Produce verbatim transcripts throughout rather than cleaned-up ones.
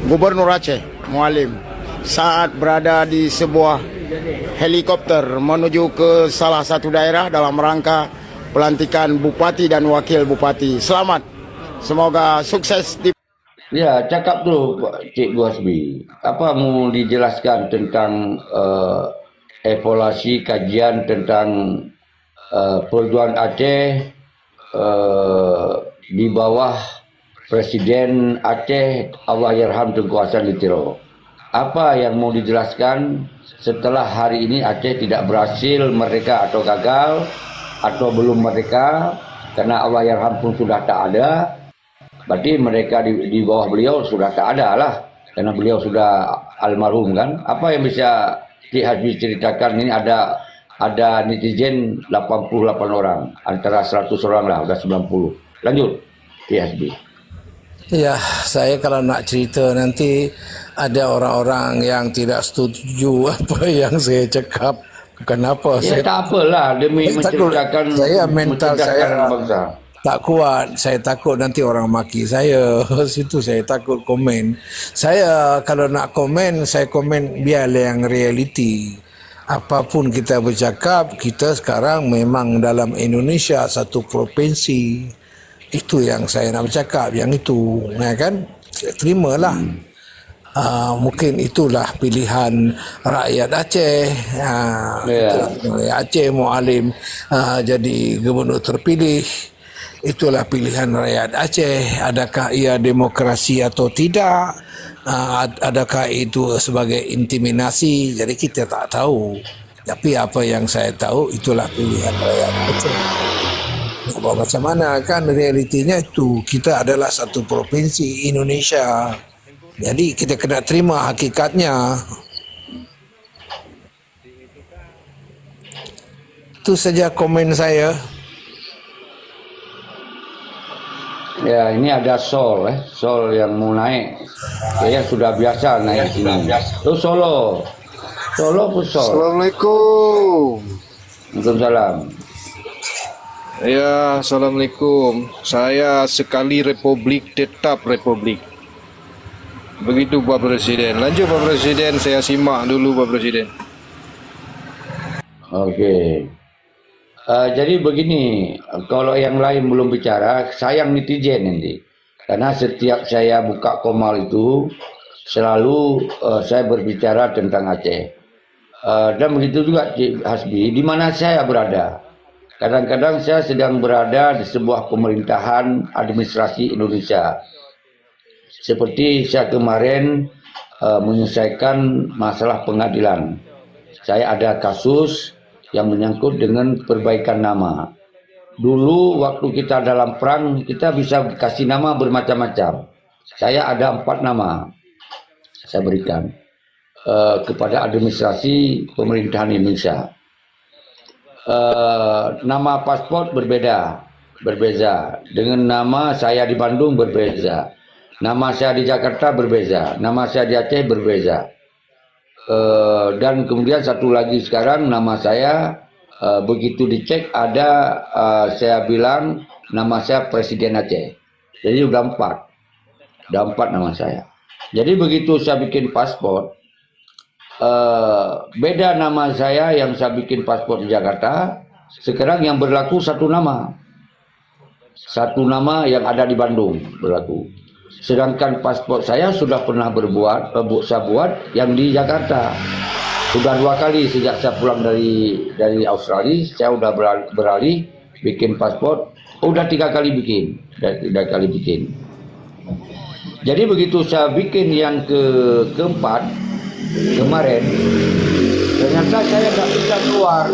Gubernur Aceh, Mualim, saat berada di sebuah helikopter menuju ke salah satu daerah dalam rangka pelantikan bupati dan wakil bupati. Selamat. Semoga sukses di Ya, cakap tu, Pak Cikgu Hasbi. Apa mau dijelaskan tentang, eh, evaluasi kajian tentang, eh, perjuangan Aceh, eh, di bawah Presiden Aceh, Allahyarham, Teungku Hasan di Tiro? Apa yang mau dijelaskan setelah hari ini Aceh tidak berhasil merdeka atau gagal atau belum merdeka? Karena Allahyarham pun sudah tak ada. Berarti mereka di, di bawah beliau sudah tak ada lah. Karena beliau sudah almarhum kan. Apa yang bisa Cik Hasbi ceritakan ini, ada ada netizen lapan puluh lapan orang. Antara seratus orang lah, sudah sembilan puluh. Lanjut, Cik Hasbi. Ya, saya kalau nak cerita nanti ada orang-orang yang tidak setuju apa yang saya cakap. Bukan apa, Ya, saya tak apalah, demi saya takut, menceritakan, saya mental mencerdaskan saya bangsa. Tak kuat, saya takut nanti orang maki saya. Situ saya takut komen. Saya kalau nak komen, saya komen biar yang realiti. Apapun kita bercakap, kita sekarang memang dalam Indonesia satu provinsi. Itu yang saya nak bercakap, yang itu, ya kan? Terimalah. Ah, mungkin itulah pilihan rakyat Aceh. Ah, Ya. Itulah pilihan rakyat Aceh, Mualim, ah, jadi gubernur terpilih. Itulah pilihan rakyat Aceh. Adakah ia demokrasi atau tidak? Ah, ad-, adakah itu sebagai intimidasi? Jadi kita tak tahu. Tapi apa yang saya tahu, itulah pilihan rakyat Aceh. Apa macam mana kan realitinya itu, kita adalah satu provinsi Indonesia. Jadi kita kena terima hakikatnya. Itu saja komen saya. Ya, ini ada Sol, eh. Sol yang mau naik. Kayaknya sudah biasa naik sini. Tu Solo. Solo pun Sol. Assalamualaikum. Waalaikumsalam. Ya, assalamualaikum. Saya sekali republik, tetap republik. Begitu, Pak Presiden. Lanjut, Pak Presiden. Saya simak dulu, Pak Presiden. Okey. Ah, jadi begini, kalau yang lain belum bicara, sayang netizen nanti. Karena setiap saya buka komal itu, selalu, eh, saya berbicara tentang Aceh. Eh, dan begitu juga Cik Hasbi, di mana saya berada. Kadang-kadang saya sedang berada di sebuah pemerintahan administrasi Indonesia. Seperti saya kemarin, eh, menyelesaikan masalah pengadilan. Saya ada kasus yang menyangkut dengan perbaikan nama. Dulu waktu kita dalam perang, kita bisa kasih nama bermacam-macam. Saya ada empat nama saya berikan, eh, kepada administrasi pemerintahan Indonesia. Eh, nama paspor berbeda, berbeza. Dengan nama saya di Bandung berbeza. Nama saya di Jakarta berbeza. Nama saya di Aceh berbeza. Eh, dan kemudian satu lagi sekarang nama saya, eh, begitu dicek ada, eh, saya bilang nama saya Presiden Aceh. Jadi udah empat. Udah empat nama saya. Jadi begitu saya bikin paspor, eh, beda nama saya yang saya bikin paspor di Jakarta, sekarang yang berlaku satu nama. Satu nama yang ada di Bandung berlaku. Sedangkan paspor saya sudah pernah berbuat, eh, bu-, saya buat yang di Jakarta. Sudah dua kali sejak saya pulang dari dari Australia, saya udah beral-, beralih bikin paspor. Udah tiga kali bikin, udah tiga kali bikin. Jadi begitu saya bikin yang ke keempat kemarin, ternyata saya tak bisa keluar.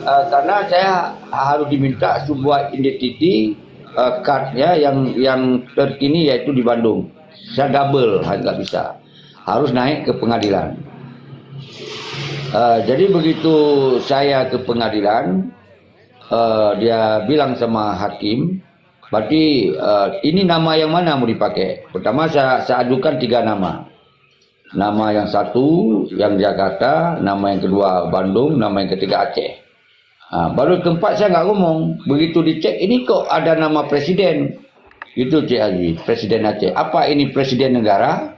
Eh, karena saya harus diminta sebuah identiti, eh, card ya, yang yang terkini yaitu di Bandung. Saya double, ha, nggak bisa. Harus naik ke pengadilan. Eh, jadi begitu saya ke pengadilan, eh, dia bilang sama hakim, berarti, eh, ini nama yang mana mau dipakai? Pertama saya, saya ajukan tiga nama. Nama yang satu yang Jakarta, nama yang kedua Bandung, nama yang ketiga Aceh. Ha, baru keempat saya nggak ngomong. Begitu dicek, ini kok ada nama presiden. Itu Cik Azmi, Presiden Aceh. Apa ini presiden negara?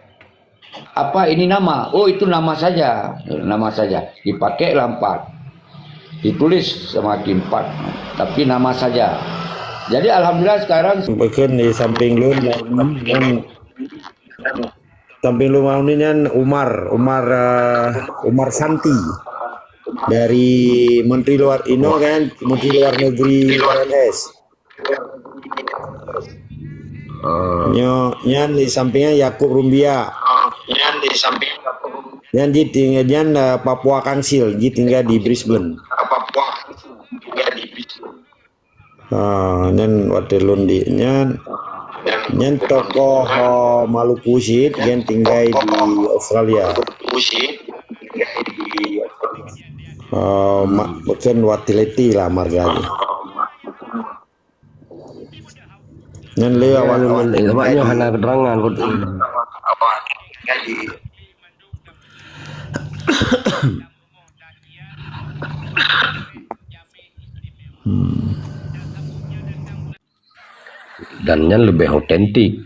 Apa ini nama? Oh, itu nama saja. Nama saja. Dipakai lah empat. Ditulis sama Hakim empat. Tapi nama saja. Jadi alhamdulillah sekarang. Bahkan di samping lu dan, dan samping lu mau ni kan Umar, Umar, eh, Umar Santi dari Menteri Luar Ino kan, Menteri Luar Negeri R N S. Ah. Nyo, nyan di sampingnya Yakub Rumbia. Nyan di samping Nyan di ting-, nyan, eh, Papua Council, di tinggal di Brisbane. Ah, nyan watèe lôn di nyan, nyan tokoh, eh, Maluku cit, nyan tinggai di Australia. Eh, ma-, bukan Watileti lah marga jih. Nyan lé awak, awak nyoe hana keterangan kot. Hmm. Dan nyan leubeh otentik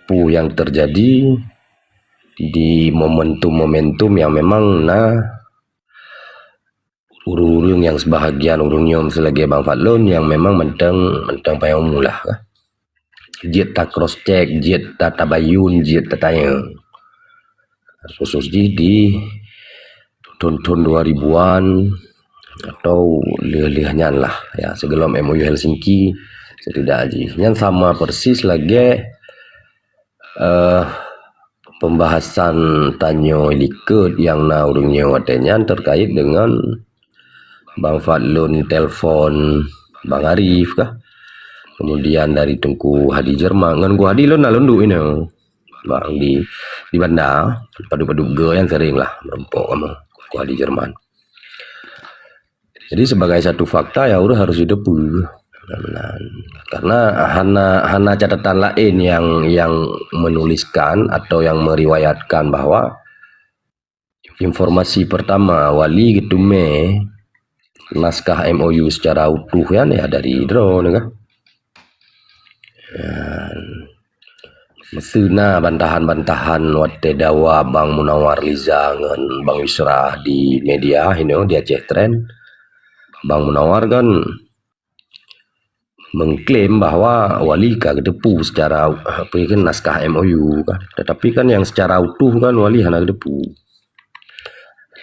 peue nyang teujadi di momentum-momentum nyang memang na ureuëng-ureuëng nyang seubahagian ureuëng nyoe seulagèe Bang Fadlon nyang memang mantong, mantong panyang umu lah. Jeuet ta-cross check, jeuet ta-, tabayun, jeuet tatanyong. Khusus jih di thon-thon dua ribuan atau lheueh-lheueh nyan lah, ya, sigohlom M O U Helsinki, setidak jih. Nyan sama persis lagèe, eh, pembahasan tanyoe likot nyang na ureuëng nyoe watèe nyan terkait dengan Bang Fadlon telefon Bang Arif kah? Kemudian dari Teungku Hadi Jerman. Ngon Teungku Hadi lôn na lôn duek inoe. Bang di, di Banda, padub-padub ge nyang sering lah meureumpok sama Teungku Hadi Jerman. Jadi sebagai satu fakta ya ureuëng harus jiteupeue. Karena hana, hana catatan lain yang, yang menuliskan atau yang meriwayatkan bahwa informasi pertama Wali geuteumé naskah M O U secara utuh nyan ya dari droeneuh kah. Nyan. Meuseu na bantahan-bantahan watèe dawa Bang Munawar Liza ngon Bang Yusra di media inoe di Aceh Trend. Bang Munawar kan mengklaim bahwa Wali ka geuteupeue secara, apa ya kan, naskah M O U kan. Tetapi kan yang secara utuh kan Wali hana geuteupeue.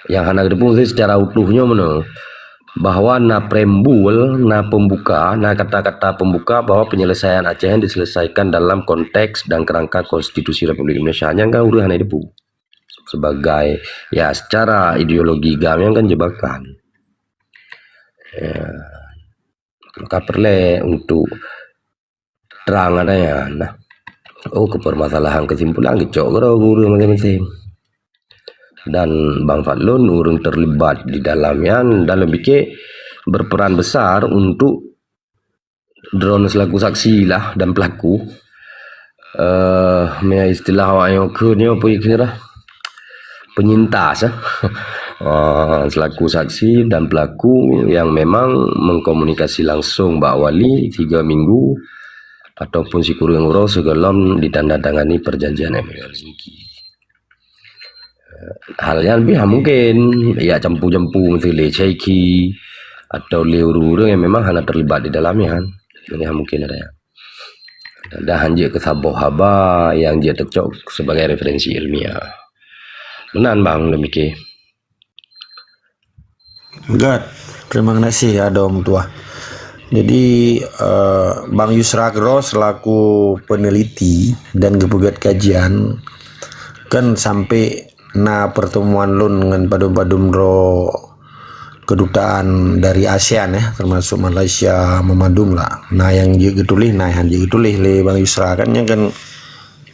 Yang hana geuteupeue secara utuh nyoe meunoe, bahwa na preambul, na pembuka, na kata-kata pembuka bahwa penyelesaian Aceh nyan diselesaikan dalam konteks dan kerangka Konstitusi Republik Indonesia. Nyan kan ureuëng hana geuteupeue. Sebagai, ya, secara ideologi GAM nyan kan jebakan. Ya. Maka peureulèe untuk terang adanya nah. Oh, keu permasalahan kesimpulan geucok keudroe gurée maséng-maséng. Dan Bang Fadlon ureuëng terlibat di dalam nyan dan lôn pike berperan besar untuk droeneuh selaku saksi lah dan pelaku. Eh, meuistilah awak nyoe kheun nyoe peue kira penyintas, eh. Ah, selaku saksi dan pelaku yang memang mengkomunikasi langsung bak Wali tiga minggu ataupun sikureueng uroe sigohlom ditandatangani perjanjian M O U Helsinki. Hal nyan pih mungkin ya jampu-jampu meuteulé Cheki atau lé ureuëng-ureuëng yang memang hana terlibat di dalam nyan. Jadi mungkin ada ya. Dan hanjeuet keu saboh haba nyang jeuet teucok sebagai referensi ilmiah. Meunan bang demikian. Good. Terima kasih Adom Tuah. Jadi uh, Bang Yusra Gro selaku peneliti dan geupeugét kajian kan sampai na pertemuan lôn ngon padum-padum droe kedutaan dari ASEAN ya, termasuk Malaysia, memadum lah. Nah, yang jeuet geutuléh, nah, yang jeuet geutuléh lé Bang Yusra kan, yang kan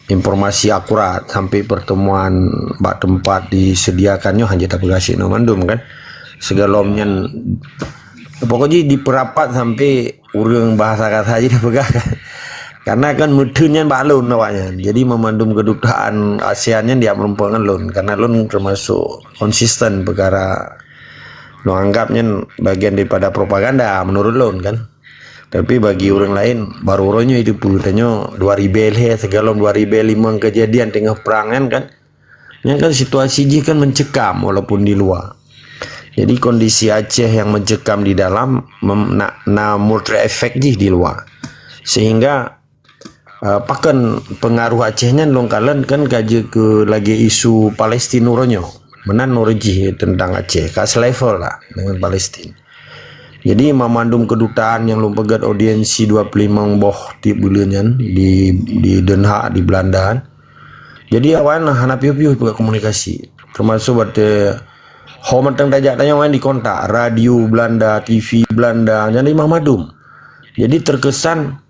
informasi akurat sampai pertemuan bak tempat disediakan nyoe hanya tapeugah cit mandum kan. Segalom nyan pokoknya diperapat sampai ureuëng bahasa kata aja tapeugah kan. Karena kan meuteun nyan bak lôn awaknyan. Jadi memandum kedutaan ASEAN nyan dia merumpok ngon lôn karena lôn termasuk konsisten perkara lôn anggap nyan bagian daripada propaganda menurut lôn kan. Tapi bagi ureuëng laén, baru uroe nyoe itu peue tanyoe dua ribée lhée sigohlom dua ribée limong kejadian teungoh prang kan, kan? Nyan kan situasi jih kan mencekam walaupun di luwa. Jadi kondisi Aceh nyang mencekam di dalam mem- na, na multi efek jih di luwa. Sehingga uh, pakon pengaruh Aceh nyan lôn kalon kan ka jeuet keu lagée isu Palestin uroe nyoe. Meunan uroe jih tentang Aceh, ka selevel lah dengan Palestin. Jadi mamandum kedutaan nyang lôn peugét audiensi dua puluh lima boh tieb buleuen nyan di di Den Haag di Belanda. Jadi awaknyan hana piôh-piôh peugah komunikasi. Termasuk watée ho mantong tajak tanyoe awaknyan dikontak, radio Belanda, T V Belanda, jadi mamandum. Jadi terkesan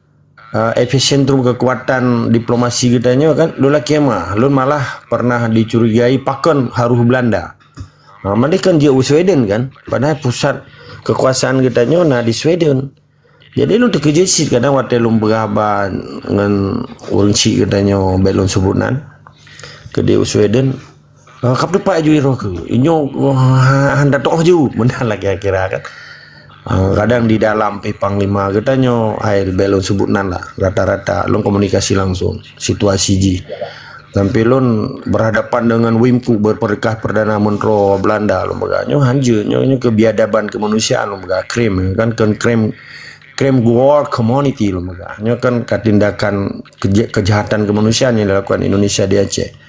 uh, efisien terus kekuatan diplomasi kita nyoe kan, lôn lakée meu'ah, lôn malah pernah dicurigai pakon harus Belanda. Ha, mandeh kan jeuet u Sweden kan, padahal pusat kekuasaan kita nyoe na di Sweden. Jadi lôn teukeujot cit kadang watée lôn peugah haba ngon ureuëng chik kita nyoe bék lôn sebut nan. Keudeh u Sweden, ah, kap teupeu aju iroh keu. Inyoe oh, hana toh ju. Meunan lah kira-kira kan. Ah, kadang di dalam pih panglima kita nyoe, hai bék lôn sebut nan lah. Rata-rata lôn komunikasi langsung situasi jih. Sampai lôn berhadapan dengan Wimku berperkah Perdana Menteri Belanda lôn peugah. Nyoe hanjeuet, nyoe, nyoe kebiadaban kemanusiaan lôn peugah. Krim kan, kan krim, krim war community lôn peugah. Nyoe kan ka tindakan keja- kejahatan kemanusiaan yang dilakukan Indonesia di Aceh.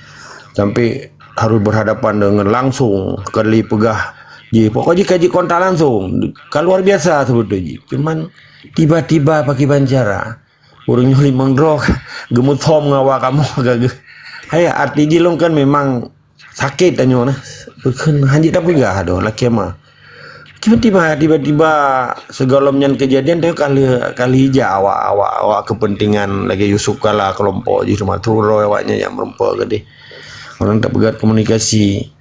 Sampai harus berhadapan dengan langsung kali peugah. Ji, pokok jih ka jikontak langsung. Ka luar biasa sebetulnya. Cuman tiba-tiba pakai bancara. Ureuëng nyoe limong droe geumeuthom ngon awak kamoe ka geuh. Hai arti jih lôn kan memang sakét tanyoe nah. Bukon hanjeuet tapeugah doh lakée meu'ah. Tiba-tiba, tiba-tiba sigohlom nyan kejadian tanyoe ka lheueh, ka lheueh ija awak, awak, awak kepentingan lagée Yusuf Kala kelompok jih teuma turun awaknyan nyang meureumpok keudeh. Ureuëng tapeugét komunikasi.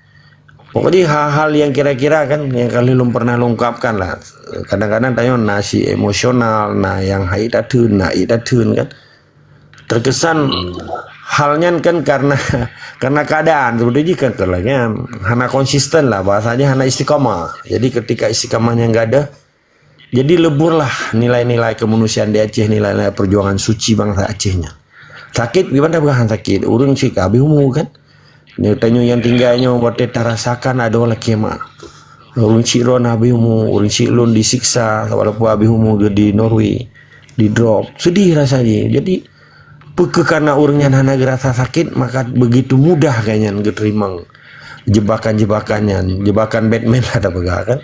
Pokoknya hal-hal yang kira-kira kan yang kali lôn pernah lengkapkan lah. Kadang-kadang tanyoe na si emosional, na yang hai tatheun, na hai tatheun kan. Terkesan hal nyan kan karena karena keadaan seperti itu kan, kan lagée hana konsisten lah, bahasanya hana istiqamah. Jadi ketika istiqamah nyang gadoh, jadi leburlah nilai-nilai kemanusiaan di Aceh, nilai-nilai perjuangan suci bangsa Aceh nyan. Sakét gimana bukan sakét? Ureuëng sika habéh umu kan. Nyoe tanyoe nyang tinggai nyoe watée tarasakan adoe lakée meu'ah. Ureuëng chik droe na habéh umu, ureuëng chik lôn disiksa walaupun habéh umu geuh di Norway, di drop. Sedih rasa jih. Jadi peue keuh karena ureuëng nyan hana geurasa sakét maka begitu mudah geuh nyan geuteurimong jebakan-jebakan nyan, jebakan Batman lah tapeugah kan.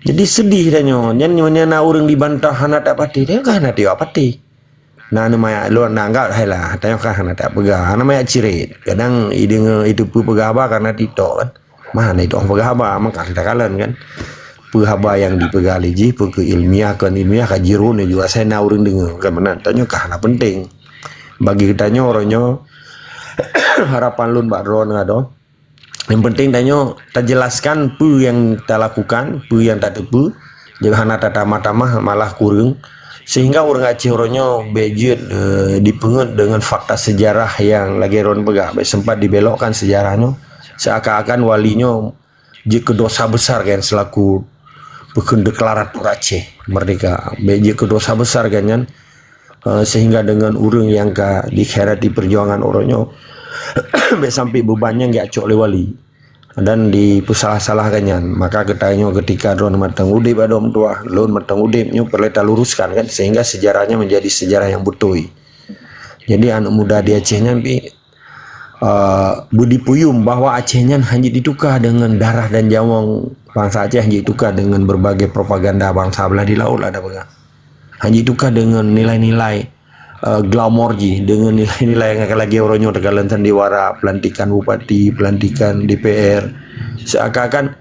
Jadi sedih tanyoe, nyan nyoe na ureuëng dibantah hana tapatéh, dia kan hana tiok patéh. Na aneuk manyak lôn na anggap hai lah, tanyoe kan hana tapeugah, aneuk manyak ciret. Kadang ideungoe itu peue peugah haba karena TikTok kan. Mah na itu peugah haba, maka kita kalon kan. Peue haba yang dipeugah lé jih, peue keu ilmiah kon ilmiah ka jiron juga saya na ureuëng deungoe kan meunan. Tanyoe kan hana penting. Bagi kita nyoe uroe nyoe harapan lôn bak droeneuh adoe. Yang penting tanyoe tajelaskan peue yang talakukan, peue yang tateupeue. Jadi hana tatamah-tamah malah kureueng. Sehingga ureuëng Aceh uroe nyoe bék jeuet eh, dipeungeut dengan fakta sejarah yang lagée ron peugah, bék sempat dibelokkan sejarah nyoe. Seakan-akan wali nyoe jeuet keu dosa besar kan selaku peukheun deklarator Aceh merdeka. Bék jeuet keu dosa besar kan nyan. Eh, sehingga dengan ureuëng nyang ka dikhianati perjuangan uroe nyoe, bék sampai beban nyan geujak cok lé wali dan dipeusalah-salahkan nyan. Maka geutanyoe ketika droeneuh mantong udeb adoe meutuah, lôn mantong udeb nyoe peureulée taluruskan kan sehingga sejarahnya menjadi sejarah yang beutôi. Jadi aneuk muda di Aceh nyan pih uh, beudipuyum bahwa Aceh nyan hana jeuet dituka dengan darah dan nyawöng bangsa Aceh, hana jeuet dituka dengan berbagai propaganda bangsa belah di laôt lah ada peugah. Hana jeuet dituka dengan nilai-nilai uh, glamor jih, dengan nilai-nilai yang lagi orang nyoe tegalan sandiwara, pelantikan bupati, pelantikan D P R. Seakan-akan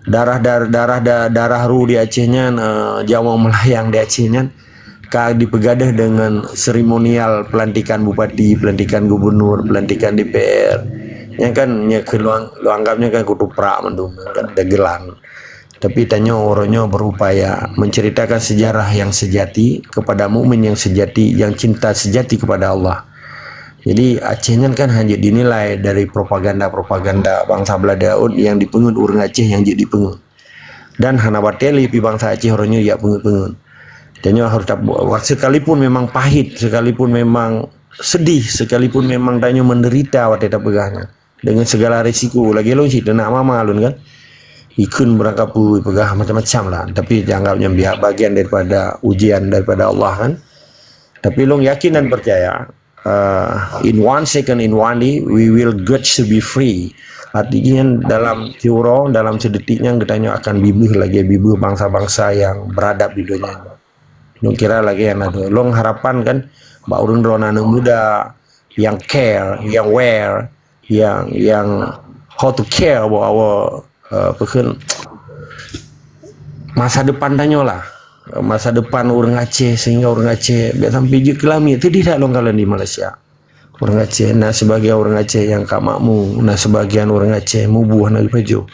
darah darah darah darah ru di Aceh nyan, uh, nyawöng melayang di Aceh nyan ka dipeugadoh dengan seremonial pelantikan bupati, pelantikan gubernur, pelantikan D P R. Yang kan nya keluang luanggapnya kan kutuprak mandum kan dagelan. Tapi tanyoe orang nyoe berupaya menceritakan sejarah yang sejati kepada mukmin yang sejati yang cinta sejati kepada Allah. Jadi Aceh nyan kan hanya dinilai dari propaganda-propaganda bangsa Belanda yang dipengut orang Aceh yang jadi pengut. Dan hana watée lé pih bangsa Aceh uroe nyoe jak peungeut-peungeut. Tanyoe harus tabuet, sekalipun memang pahit, sekalipun memang sedih, sekalipun memang tanyoe menderita watée tapeugah nyan. Dengan segala risiko, lagée lôn cit, aneuk mama lôn kan. Ikheun beurangkapeue, peugah macam-macam lah. Tapi dianggap nyan biak bagian daripada ujian daripada Allah kan. Tapi lôn yakin dan percaya, uh, in one second, in one day, we will get to be free. Artinya dalam siuroe, dalam sedetik nyan geutanyoe akan bibeuh lagée bibeuh bangsa-bangsa yang beradab di dunia nyoe. Lôn kira lagée nyan. Lôn harapan kan bak ureuëng droeneueh muda yang care, yang aware, yang yang how to care about our, uh, apa kan, masa depan tanyoe lah. Masa depan ureuëng Aceh, sehingga ureuëng Aceh biar sampai jeuet keu lamiet. Tadi tak lôn kalon di Malaysia. Ureuëng Aceh na sebagian ureuëng Aceh nyang ka makmu, na sebagian ureuëng Aceh mubuh na geupajoh.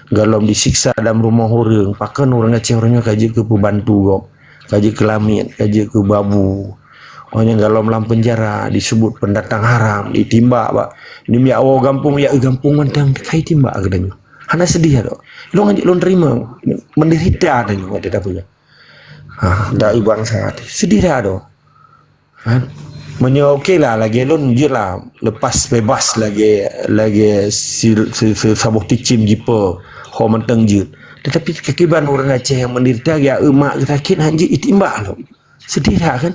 Galom disiksa dalam rumoh ureuëng, pakon ureuëng Aceh ureuëng nyoe ka jeuet keu peubantu gob, ka jeuet keu lamiet, ka jeuet keu babu. Oh nyang galom lam penjara disebut pendatang haram, ditimbak bak. Dimiak woe gampông, ya gampông mantong kai timbak geutanyoe. Hana sedih dak? Lôn jeuet lôn terima, menderita tanyoe watée tapeugah. Ha, dak bangsa sedih dak tu. Kan? Meunyoe okey lah, lagée lôn jeuet lah, lepas bebas lagée, lagée si, si, si saboh ticim jipe, ho mantong jeuet. Tetapi kekiban ureuëng Aceh yang menderita, ya, emak sakit, han jeuet itimbak lom. Sedih tak kan?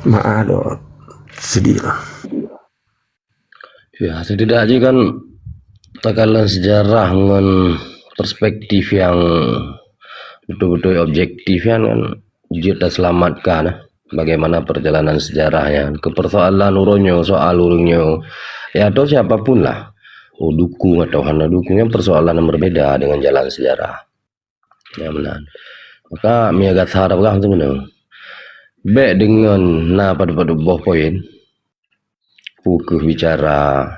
Maaf dok. Sedih lah. Ya, setidak jih kan takalon sejarah ngon perspektif yang betul-betul objektif kan, kan jeuet taseulamatkan, eh, bagaimana perjalanan sejarahnya. Ke persoalan uroe nyoe, soal ureuëng nyoe, ya, atau siapapun lah. Oh, dukung atau hana dukung, kan persoalan yang berbeda dengan jalan sejarah. Ya, meunan. Maka, mia gata peugah macam mana? Bek dengan na padub-padub boh poin, peu kheueh bicara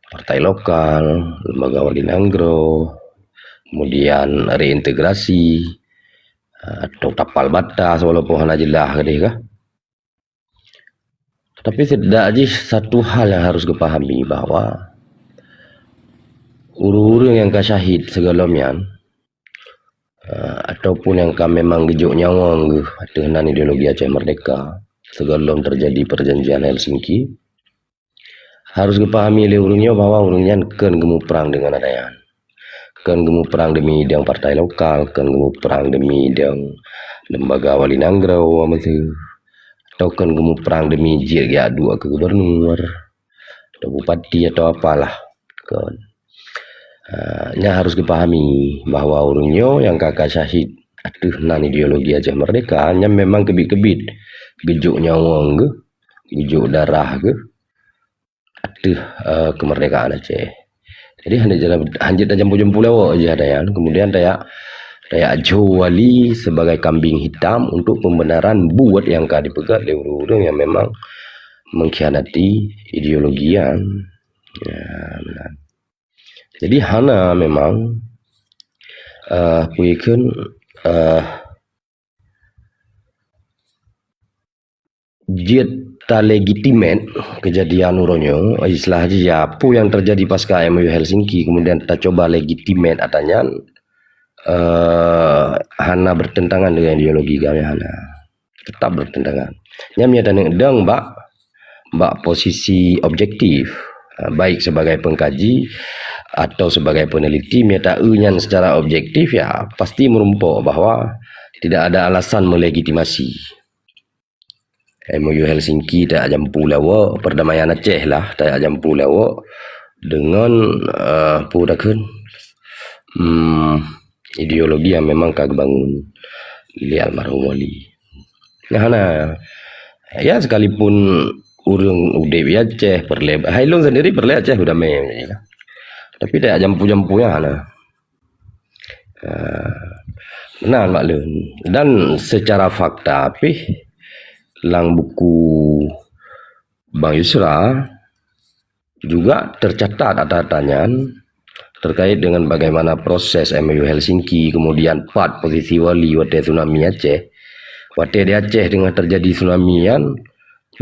partai lokal, lembaga wali nanggroe, kemudian reintegrasi, atau tapal batas walaupun hana jelas gadeh kah. Tapi setidak jih satu hal yang harus geupahami bahwa ureuëng-ureuëng nyang ka syahid sigohlom nyan, eh, ataupun nyang ka memang geujok nyawöng geuh ateueh nan ideologi Aceh Merdeka sigohlom terjadi perjanjian Helsinki, harus geupahami lé ureuëng nyoe bahwa ureuëng nyan kon geumuprang deungon ata nyan. Kon geumuprang demi idong partai lokal, kon geumuprang demi idong lembaga wali nanggroe, atau kon geumuprang demi jeuet geuduek keu gubernur, atau bupati, atau apalah. Kon. Ah, nyan harus geupahami bahwa ureuëng nyoe nyang ka, ka syahid ateueh nan ideologi Aceh Merdeka, nyan memang keubiet-keubiet geujok nyawöng geuh, geujok darah geuh ateueh, eh, kemerdekaan Aceh. Jadi, hana jeuet, hana jeuet tajampu-jampu lé awak jih ata nyan. Kemudian tajak, tajak jok wali sebagai kambing hitam untuk pembenaran buet nyang ka dipeugét lé ureuëng-ureuëng nyang memang mengkhianati ideologi nyan. Ya, meunan. Jadi, hana memang, eh, peue kheun, eh, jeuet talegitimate kejadian uroe nyoe, istilah jih ya, peue nyang terjadi pasca M O U Helsinki, kemudian tacoba legitimate ata nyan, eh, hana bertentangan dengan ideologi kami, hana. Tetap bertentangan. Nyan mia taneuk dong bak, bak posisi objektif, eh, baik sebagai pengkaji atau sebagai peneliti, mia taeu nyan secara objektif, ya, pasti meurumpok bahwa tidak ada alasan melegitimasi. M O U Helsinki tajak jampu lé awak, perdamaian Aceh lah tajak jampu lé awak deungon, eh, peue takheun, hmm, ideologi nyang memang ka geubangun lé almarhum Wali. Nah, nah, ya, sekalipun ureuëng udeb di Aceh, peureulée, hai lôn sendiri peureulée Aceh udamé, tapi tajak jampu-jampu nyan hana. Ah, meunan bak lôn. Dan secara fakta pih lam buku Bang Yusra juga tercatat ata-ata nyan terkait dengan bagaimana proses M O U Helsinki, kemudian pat posisi Wali watée tsunami Aceh. Watée di Aceh teungoh terjadi tsunami nyan,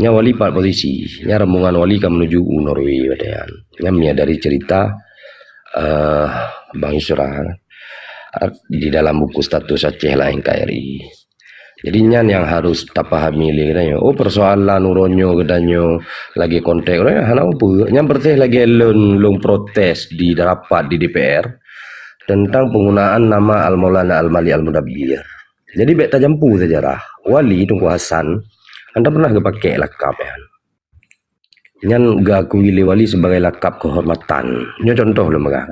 nyan Wali pat posisi, nyan rombongan Wali ka menuju u Norway watée nyan. Nyan mia dari cerita, eh, Bang Yusra. di dalam buku status Aceh lah N K R I. Jadi nyan yang harus tapahami lé geutanyoe. Oh, persoalan uroe nyoe geutanyoe lagi kontak uroe nyoe hana upeue. Nyan persis lagée lôn lôn protes di rapat di D P R tentang penggunaan nama Al-Maulana Al-Malik Al-Mudabbir. Jadi bék tajampu sejarah. Wali Teungku Hasan hana pernah geupakai lakab nyan. Nyan geuakui lé wali sebagai lakab kehormatan. Nyoe contoh lôn peugah.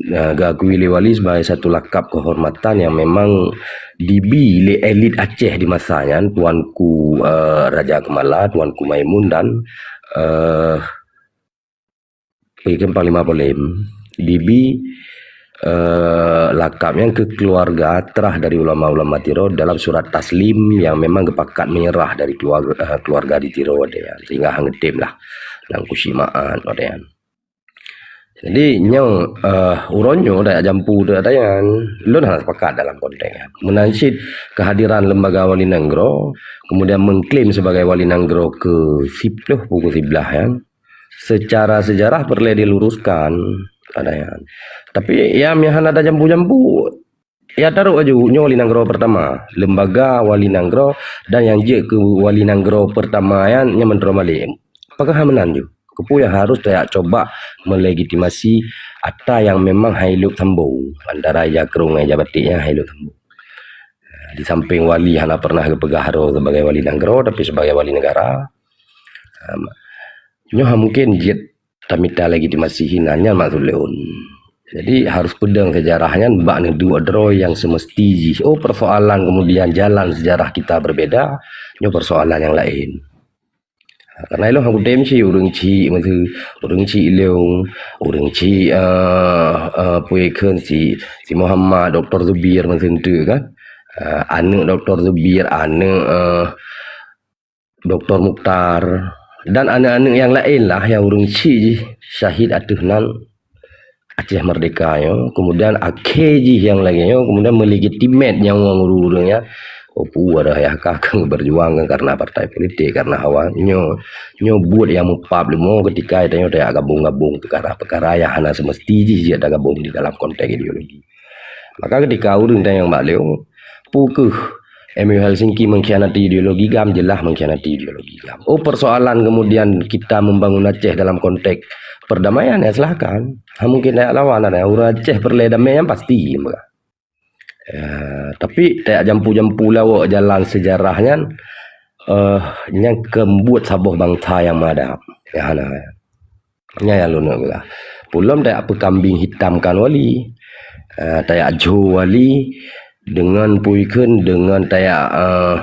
Nah, geuakui lé wali sebagai satu lakab kehormatan yang memang dibi lé elit Aceh di masa nyan, Tuanku, eh, Raja Kemala, Tuanku Maimun dan, eh, Panglima Polem. Dibi, eh, lakab nyan keu keluarga terah dari ulama-ulama Tiro dalam surat taslim yang memang geupakat menyerah dari keluarga, eh, keluarga di Tiro watée nyan. Sehingga hana tem lah. Nang kusi maat watée nyan. Jadi nyoe, eh, uroe nyoe tajak jampu teuh atayan. Lôn hana sepakat dalam konteks nyan. Meunan cit kehadiran lembaga wali nanggroe, kemudian mengklaim sebagai wali nanggroe ke siploh pukul siblah nyan, secara sejarah perlu diluruskan atayan. Tapi ya, meuhana ada jampu-jampu, ya, taruh aju nyoe wali nanggroe pertama, lembaga wali nanggroe, dan yang jeuet keu wali nanggroe pertama nyan, nyan meuntreuk malik. Apakah meunan ju? Keupeue nyang harus tajak coba melegitimasi ata nyang memang hai lôb sambong antara ija krong ngon ija batik nyang hai lôb sambong. Di samping wali hana pernah geupeugah droe sebagai wali nanggroe, tapi sebagai wali negara. Em, nyoe mungkin jeuet tamita legitimasi hinan, nyan maksud lôn. Jadi harus peudong sejarah nyan bak neuduek droe nyang semesti jih. Oh, persoalan kemudian jalan sejarah kita berbeda, nyoe persoalan nyang laén. Karena ilong aku tem si ureuëng cik masa ureuëng cik ilong, ureuëng cik, eh, eh, pui kheun si, si Muhammad, Doktor Zubir masa tu kan. Eh, aneuk Doktor Zubir, aneuk, eh, Doktor Mukhtar, dan aneuk-aneuk nyang laén lah nyang ureuëng cik jih syahid ateueh nan Aceh Merdeka nyoe, kemudian akhé jih nyang lagée nyoe, kemudian melegitimate nyang ureuëng-ureuëng nyan, oh, peue dah yah kah keu berjuang kan karena partai politik, karena hawa nyoe, nyoe buet nyang meupap leumo ketika tanyoe tajak gabong-gabong peukara-peukara nyang hana semesti jih jeuet tagabong di dalam konteks ideologi. Maka ketika ureuëng tanyong bak lôn, peu kheueh M U Helsinki mengkhianati ideologi GAM, jelas mengkhianati ideologi GAM. Oh, persoalan kemudian kita membangun Aceh dalam konteks perdamaian, ya silahkan. Ha, mungkin tajak lawan ada. Ureuëng Aceh peureulée damai nyan pasti, meuga. Ya, tapi tajak jampu-jampu lawok jalan sejarah nyan, eh, nyan keu buet saboh bansa nyang meuadab. Ya, hana. Nyan nyang lôn peugah. Peulom tajak peukambing hitamkan wali. Eh, tajak jo wali dengan pui kheun, dengan tajak, eh,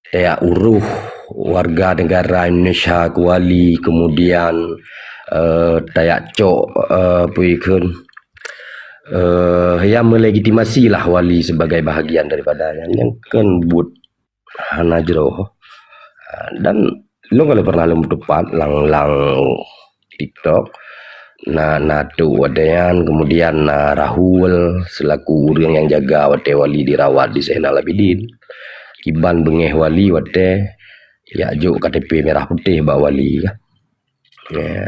tajak uroh warga negara Indonesia keu wali, kemudian, eh, tajak cok, eh, pui kheun, eh, ya melegitimasi lah wali sebagai bahagian daripada nyan, nyan kan buet hana jroh. Dan lôn ka lheueh pernah lôn teupat lam, lam TikTok. Na, na Tok Wadean, kemudian na Rahul selaku ureuëng nyang jaga watée wali dirawat di Zainal Abidin. Kiban beungéh wali watée jak jok K T P merah putih bak wali. Ya,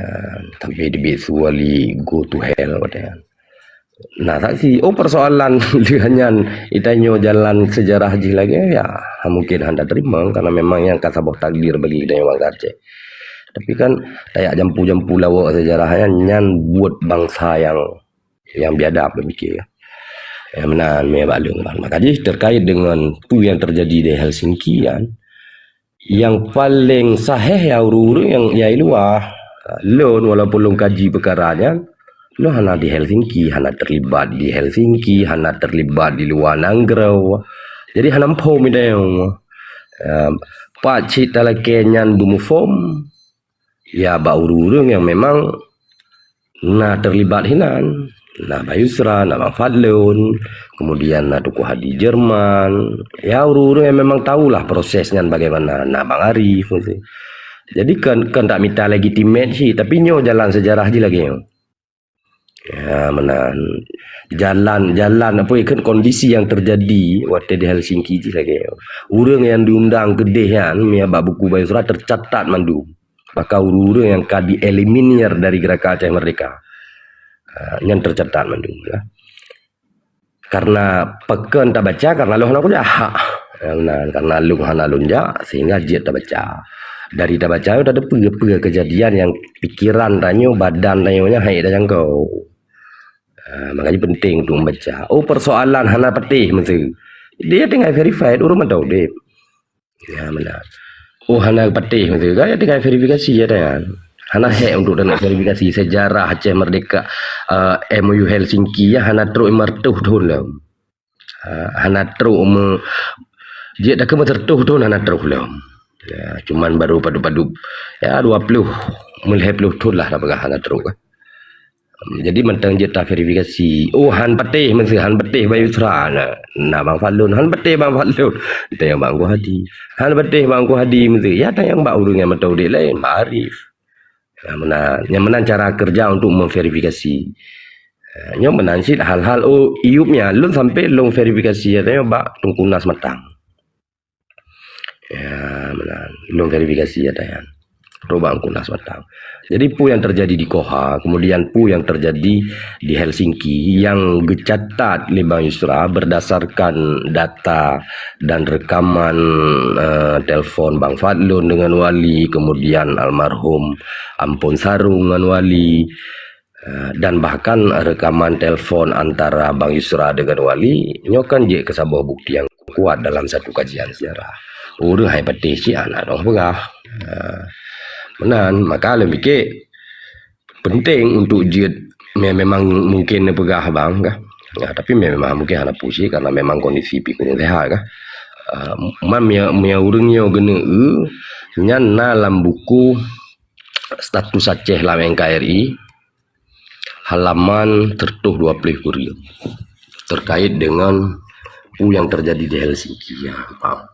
tapi dibiet su wali go to hell watée nyan. Nah, saksi, oh, persoalan lheueh nyan, itanyoe jalan sejarah jih lagée, ya, mungkin hana teurimong, karena memang nyan ka saboh takdir bagi geutanyoe bansa Aceh. Tapi kan, tajak jampu-jampu lawok sejarah nyan, nyan buet bansa nyang, nyang biadab lôn piké. Ya, meunan, meunan bak lôn, maka jih terkait dengan peue nyang terjadi di Helsinki nyan, nyang paleng saheh ya ureuëng-ureuëng nyang ya i luwa. Lôn walaupun lôn kaji peukara nyan, lôn hana di Helsinki, hana terlibat di Helsinki, hana terlibat di luwa nanggroe. Jadi hana muphom idéh. Em, pat cit talakée nyan beumuphom, ya bak ureuëng-ureuëng nyang memang na terlibat hinan. Na Bayusra, na Bang Fadlun, kemudian na Teungku Hadi Jerman. Ya, ureuëng-ureuëng nyang memang tahulah proses nyan bagaimana. Na Bang Arif, meusti. Jadi, kan, kan tak mita legitimate sih, tapi nyoe jalan sejarah jih lagée nyoe. Ya, meunan. Jalan, jalan, apa ya, kan kondisi yang terjadi watée di Helsinki jih lagée nyoe. Ureuëng nyang diundang keudeh nyan, ya, bak buku Bayusra tercatat mandum. Maka ureuëng-ureuëng nyang ka dieliminir dari Gerakan Aceh Merdeka, ha, nyan tercatat mandum lah. Karena pakon tabaca, karena lôn hana kuliah. Karena, karena lôn hana lôn jak, sehingga jeuet tabaca. Dari tabaca, ada peue-peue kejadian yang pikiran tanyoe, badan tanyoe nyan hai tajangkau. Ah, makanya penting untuk membaca. Oh, persoalan hana patéh meusu. Dia tinggal verified, ureueng mantong udép. Ya, benar. Oh, hana patéh meusu. Kan tinggal verifikasi ya, kan? Hana hek untuk nak verifikasi sejarah Aceh Merdeka, eh, M O U Helsinki ya, hana trok lima ratus thon lom. Ah, hana trok me-, jeuet dah ke lima ratus thon hana trok lom. Ya, cuman baru padub-padub, ya, dua puluh, meulhèe puluh thon lah, dah peugah hana trok, kan. Jadi, mantong jeuet ta verifikasi. Oh, han patéh meusu, han patéh Bang Yusra. Nah, nah, Bang Fadlun, han patéh Bang Fadlun. Tanya Bang Anggô Hadi. Han patéh Bang Anggô Hadi meusu. Ya, tanya bak ureueng nyang mantong udép laén, Bang Arif. Nah, meunan, nyang meunan cara kerja untuk memverifikasi. Ah, nyoe meunan cit hal-hal, oh, iyup nyan, lôn sampai lôn verifikasi, ya, tanya bak Teungku Nas Matang. Ya, meunan. Lôn verifikasi ya, Dayan. Coba Teungku Nas Matang. Jadi, peue yang terjadi di Koha, kemudian peue yang terjadi di Helsinki yang geucatat lé Bang Yusra berdasarkan data dan rekaman, eh, telepon Bang Fadlun dengan Wali, kemudian almarhum Ampon Sarung dengan Wali, eh, dan bahkan rekaman telepon antara Bang Yusra dengan Wali, nyoe kan jeuet keu saboh bukti nyang kuat dalam satu kajian sejarah. Ureueng hai patéh cit hana dong peugah. Eh, meunan, maka lôn pike penting untuk jeuet me-, memang mungkin neupeugah bang kah. Ya, tapi memang mungkin hana pusi karena memang kondisi pih kurang sehat kah. Eh, man meunyo, meunyo ureueng nyoe geuneuk, nyan na lam buku status Aceh lam N K R I, halaman seratus dua puluh kureueng, terkait dengan peue yang terjadi di Helsinki. Ya, paham.